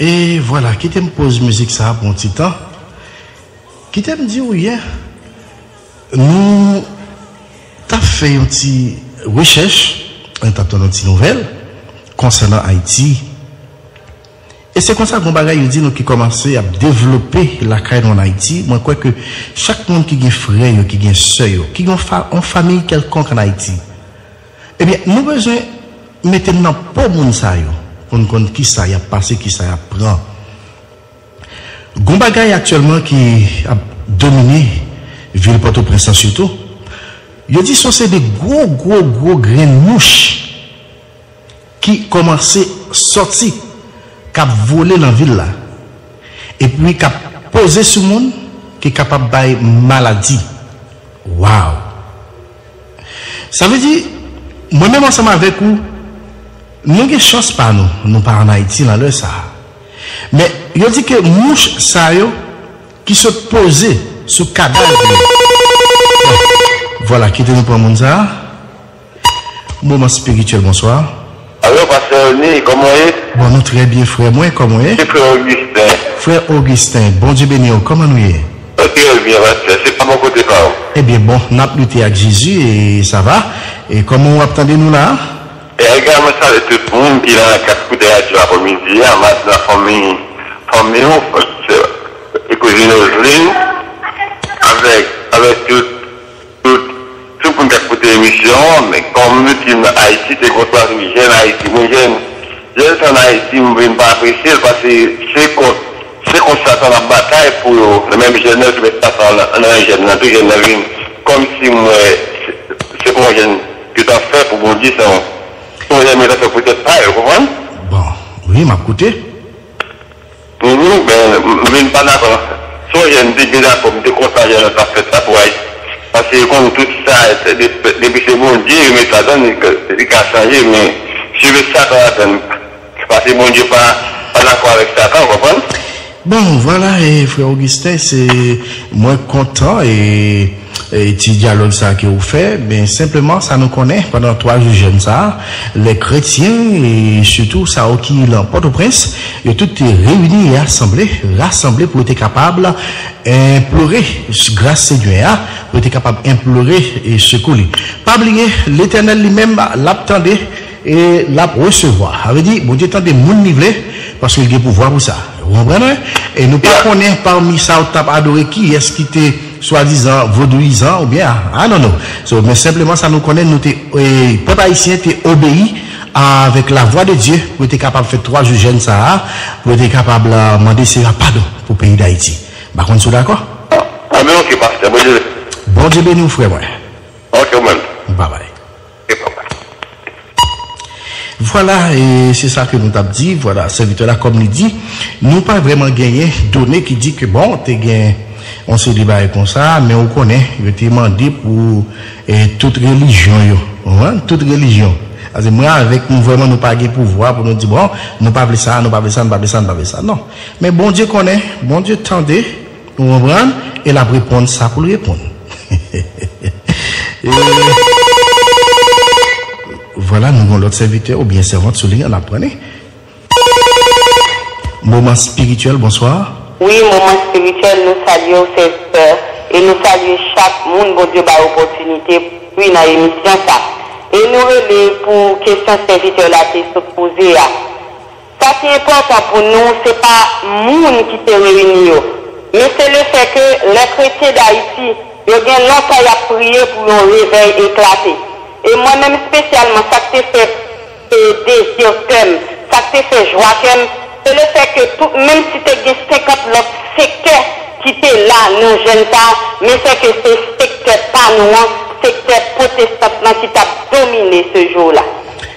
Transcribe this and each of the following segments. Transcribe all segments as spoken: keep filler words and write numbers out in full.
E vwala, kite m poze mizik sa a pou yon ti tan. Kite m di w yè, nou t ap fè yon ti rechèch, nou t ap tann yon ti nouvèl konsènan Ayiti. E se konsa, gon bagay yo di nou ki kòmanse ap devlope lakay nou ann Ayiti. Mwen kwè ke chak moun ki gen frè yo, ki gen sè yo, ki gen yon fa-, yon fanmi kèlkonk ann Ayiti, ebyen, nou bezwen mete n nan po moun sa yo pou n konn kisa y ap pase, kisa y ap pran. Gon bagay aktyèlman ki ap domine vil Pòtoprens lan sitou. Yo di se yon seri de gwo, gwo, gwo grenn mouch ki kòmanse sòti, k ap vole nan vil la, epi k ap poze sou moun, ki kapab bay maladi. Waw! Sa vle di, mwen menm ansanm avèk ou, nou gen chans pa nou, nou pa ann Ayiti nan lè sa a. Men, yo di ke mouch sa yo ki sot poze sou kadav yo. Vwala, kite nou pran moun sa a. Moman spirityèl, bonswa. Alo, pastè Rony, kòman w ye? Bon, nou trè byen, frè mwen, kòman w ye? Se frè Augustin. Frè Augustin, Bondye beni w, kòman nou ye? Ok, byen, pastè, se pa bò kote pa w. Ebyen, bon, n ap lite ak Jezi e sa va. E kòman w ap tande nou la? E egalman salye tout moun ki nan kay koute radyo aprèmidi a, madanm, fanmi, fanmi w, e kouzin Roseline, avèk, avèk tout tout, tout moun k ap koute emisyon an, men kòm nou di Ayiti, se konsa tou, jèn Ayiti, mwen jèn, jèn sa ann Ayiti, m vin pa apresye l, paske se kont, se kont Satan n ap batay pou yo, nan menm jèn nan, ki met Satan nan, nan jèn nan, tou jèn nan vin, kòmsi m wè, se, se pou yon jèn ki t ap fè pou Bondye, se yon, se yon jèn ki t ap fè pou tèt pa yo, konprann? Bon, wi, m ap koute. Mhm, ben, m vin pa dakò. Si yon jèn te byen dakò, m te kontan jèn nan t ap fè sa pou Ayiti. Paske yo konn tout sa, se de-, depi se Bondye, yo met ladan, li ka, li ka chanje, men si yo met Satan ladan, se paske Bondye pa, pa dakò avèk Satan, w konprann? Bon, vwala, e, frè Augustin, se, mwen kontan, e, e, ti dyalòg sa ke ou fè, men senpleman, sa nou konnen, pandan twa jou jèn sa a, lè kretyen, e sitou sa yo ki nan Pòtoprens, yo tout te reyini e asanble, rasanble pou yo te kapab enplore gras Senyè a, pou yo te kapab enplore, e, sekou li. Pa bliye, Letènèl li menm, l ap tande, e l ap resevwa. Sa vle di, Bondye tande moun li vle, paske l gen pouvwa pou sa. Ou konprann, wi? E nou pa konnen pami sa yo t ap adore kiyès ki te swadizan vodouyizan oubyen, I don't know. So, men senpleman sa nou konnen, nou te, e, pèp ayisyen te obeyi avèk la vwa de Dye pou yo te kapab fè twa jou jèn sa a, pou yo te kapab, e, mande Senyè a padon pou peyi Dayiti. M pa konn si w dakò? Anben, ok, pastè, Bondye. Bondye beni w, frè mwen. Ok, mwen. Babay. Ok, babay. Vwala, e se sa ke nou t ap di, vwala, sèvitè la, kòm li di, nou pa vrèman genyen done ki di ke, bon, te gen yon seri de bagay konsa, men ou konnen, yo te mande pou, e, tout relijyon yo, ou konprann? Tout relijyon. Paske mwen avèk nou, vrèman, nou pa gen pouvwa pou nou di, bon, nou pa vle sa, nou pa vle sa, nou pa vle sa, nou pa vle sa. Non. Men Bondye konnen, Bondye tande, ou konprann? E l ap reponn sa pou l reponn. E, vwala, nou gen lòt sèvitè oubyen sèvant sou liy an, n ap pran li. Moman espirityèl, bonswa. Wi, moman espirityèl, nou salye w, sèvitè, e nou salye chak moun Bondye bay opòtinite pou vin nan emisyon sa. E nou rele pou kesyon sèvitè la te sot poze a. Sa ki enpòtan pou nou, se pa moun ki te reyini yo, men se lefètke lè kretyen Dayiti, yo gen lontan y ap priye pou yon revèy eklate. E mwen menm espesyalman, sa k te fè, e, dezi kè m, sa k te fè jwa kè m, se lefètke tout, menm si te gen senkant lòt sektè ki te la nan jèn sa a, men sèke se sektè pa nou an, sektè pwotestan lan ki t ap domine se jou la.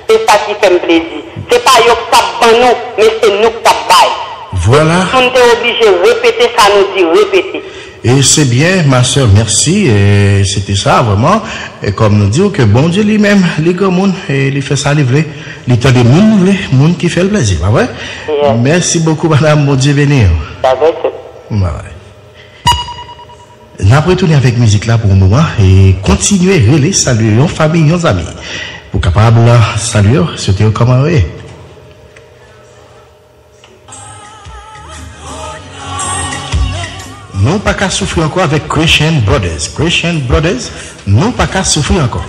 Se sa ki fè m plezi. Se pa yo k t ap ban nou, men se nou k t ap bay. Vwala. Moun te oblije repete sa nou di repete. E se byen, ma sè, mèsi. E se te sa, vrèman. E kòm nou di w ke Bondye li menm, li granmoun, e li fè sa li vle. Li tande moun li vle, moun ki fè l plezi, pa vre? Yes. Mèsi bokou, madanm. Bondye beni w. Bye bye, sè. Bye bye. N ap retounen avèk mizik la pou yon moman e kontinye rele, salye yon fanmi, yon zanmi. Pou kapab salye yo, swete yo kòman yo ye. Nou pa ka soufri ankò avèk Christian Brothers. Christian Brothers, nou pa ka soufri ankò.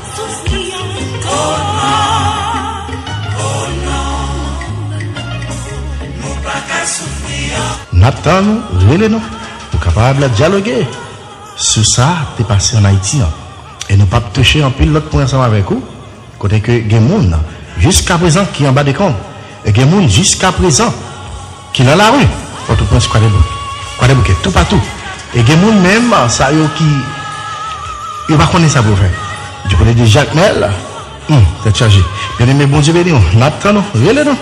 N ap tann ou, rele nou. Ou kapab dyaloge sou sa k te pase ann Ayiti an. E nou p ap touche anpil lòt pwen ansanm avèk ou. Kote ke gen moun jiskaprezan ki anba dekonb. E gen moun jiskaprezan ki nan lari. Pòtoprens, Kwadèbouk-, Kwadèboukè, toupatou. E gen moun menm, sa yo ki, yo pa konnen sa pou yo fè. Du kote de Jakmèl, hmm, tèt chaje. Byeneme, Bondye beni w. N ap tann ou. Rele nou.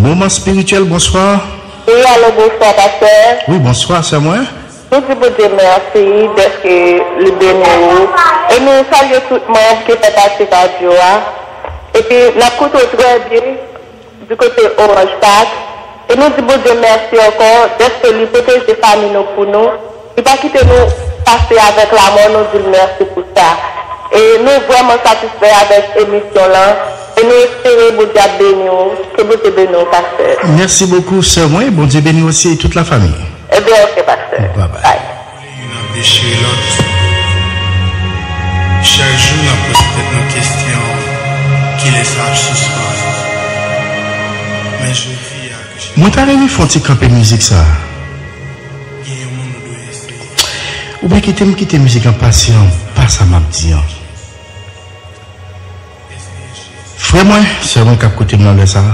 Moman espirityèl, bonswa. Wi, alo, bonswa, pastè. Wi, bonswa, sè mwen. Nou di Bondye mèsi dèske li beni ou. E nou salye tout manm ki fè pati radyo a. Epi, n ap koute w trè byen di kote Orange Park. E nou di Bondye mèsi ankò dèske li pwoteje fanmi nou pou nou. Li pa kite nou pase avèk lamò, nou di l mèsi pou sa. E nou vrèman satisfè avèk emisyon lan. E nou espere Bondye ap beni w. Ke Bondye beni w, pastè. Mèsi bokou, sè mwen. Bondye beni w osi e tout lafanmi. Ebyen, oke, pastè. Bye bye. Bye. Youn ap dechire lòt. Chak jou, n ap poze tèt nou kesyon, kilè sa ap sispann? Men jodi a, ke chak Mwen ta renmen fè yon ti kanpe mizik sa. Gen yon moun nou dwe eseye. Ou pa kite m kite mizik an pase an, pa sa m ap di an. Frè mwen, sè mwen k ap koute m nan lè sa a.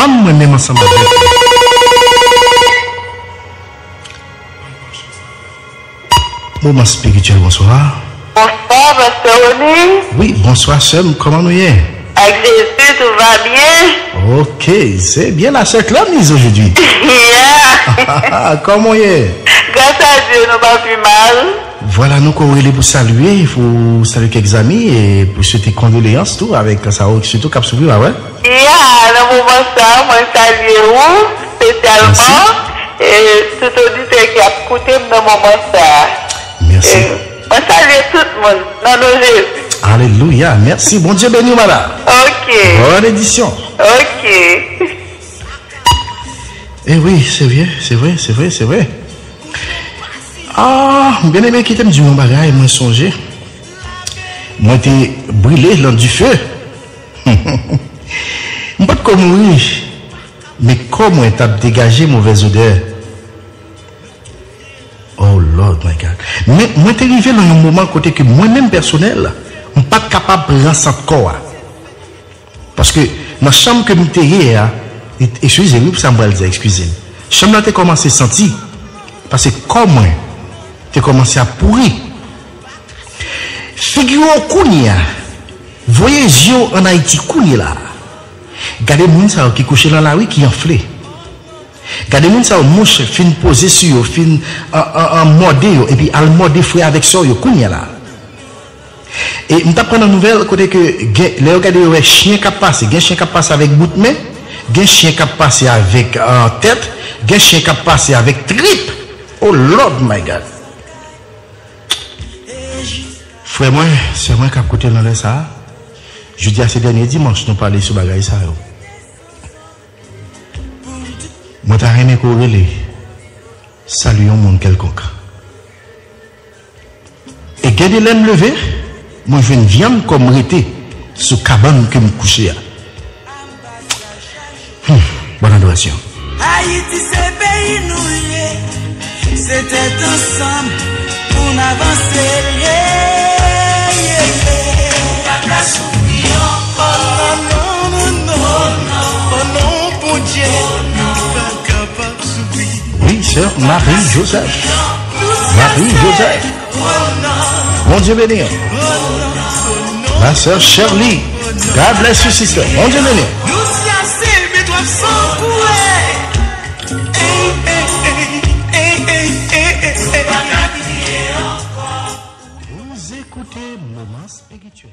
Ann mwen menm ansanm avèk ou. Moman espirityèl, bonswa. Bonswa, pastè Rony. Wi, bonswa, sè m, kòman nou ye? Avec Jésus, tout va bien. Ok, c'est bien la sœur Clamise aujourd'hui. Yeah. Comment est? Grâce à Dieu, nou pa pi mal. Vwala, nou ko rele pou salye, pou salye kèk zanmi, e pou swete kondoleyans tou avèk sa yo, sitou k ap soufri, pa vre? Ya, nan moman sa, mwen salye ou espesyalman, e tout oditè ki ap koute m nan moman sa. Mèsi. E mwen salye tout moun nan non Jezi. Alelouya, mèsi. Bondye beni w, madanm. Ok. Bòn edisyon. Ok. E wi, se vre, se vre, se vre, se vre. Ah, m byeneme, kite m di w yon bagay, mwen sonje. Mwen te brile lan dife. M pa t ko mouri, men kò mwen t ap degaje movèz odè. Oh Lord my God. Men mwen te rive nan yon moman kote ke mwen menm pèsonèl, m pa t kapab pran sant kò a. Paske nan chanm ke m te ye a, e- eskize m wi pou sa m pral di a, eskize m. Chanm nan te kòmanse santi, paske kò mwen te kòmanse ap pouri. Figire w kounye a, voye zye w ann Ayiti kounye la a. Gade moun sa yo ki kouche nan lari ki anfle. Gade moun sa yo, mouch fin poze sou yo, fin an, an, an mòde yo, epi al mòde frè avèk sè yo kounye a la. E m t ap pran nan nouvèl kote ke gen, lè yo gade yo wè chen k ap pase, gen chen k ap pase avèk bout men, gen chen k ap pase avèk, ah, tèt, gen chen k ap pase avèk trip. Oh Lord my God. Frè mwen, sè mwen k ap koute l nan lè sa a, jodi a se dènye dimanch nou pale sou bagay sa yo. Mwen ta renmen ke w rele, salye yon moun kèlkonk. E gen de lè m leve, mwen jwenn vyann kò m rete sou kabann ke m kouche a. Hmm, bòn adorasyon. Ayiti se peyi nou ye, se tèt ansanm pou n avanse l ye, ye, ye. Pa ka soufri ankò. Oh non, non, non, non. Oh non, Bondye, nou pa kapab soufri. Wi, sè Marie Joseph. Marie Joseph. Bondye beni w. Ma sè Shirley. God bless you, sister. Bondye beni w. Nou si a se met w ap san koure. Ey, ey, ey. Ey, ey, ey, ey, ey. Pa ka kriye Shell.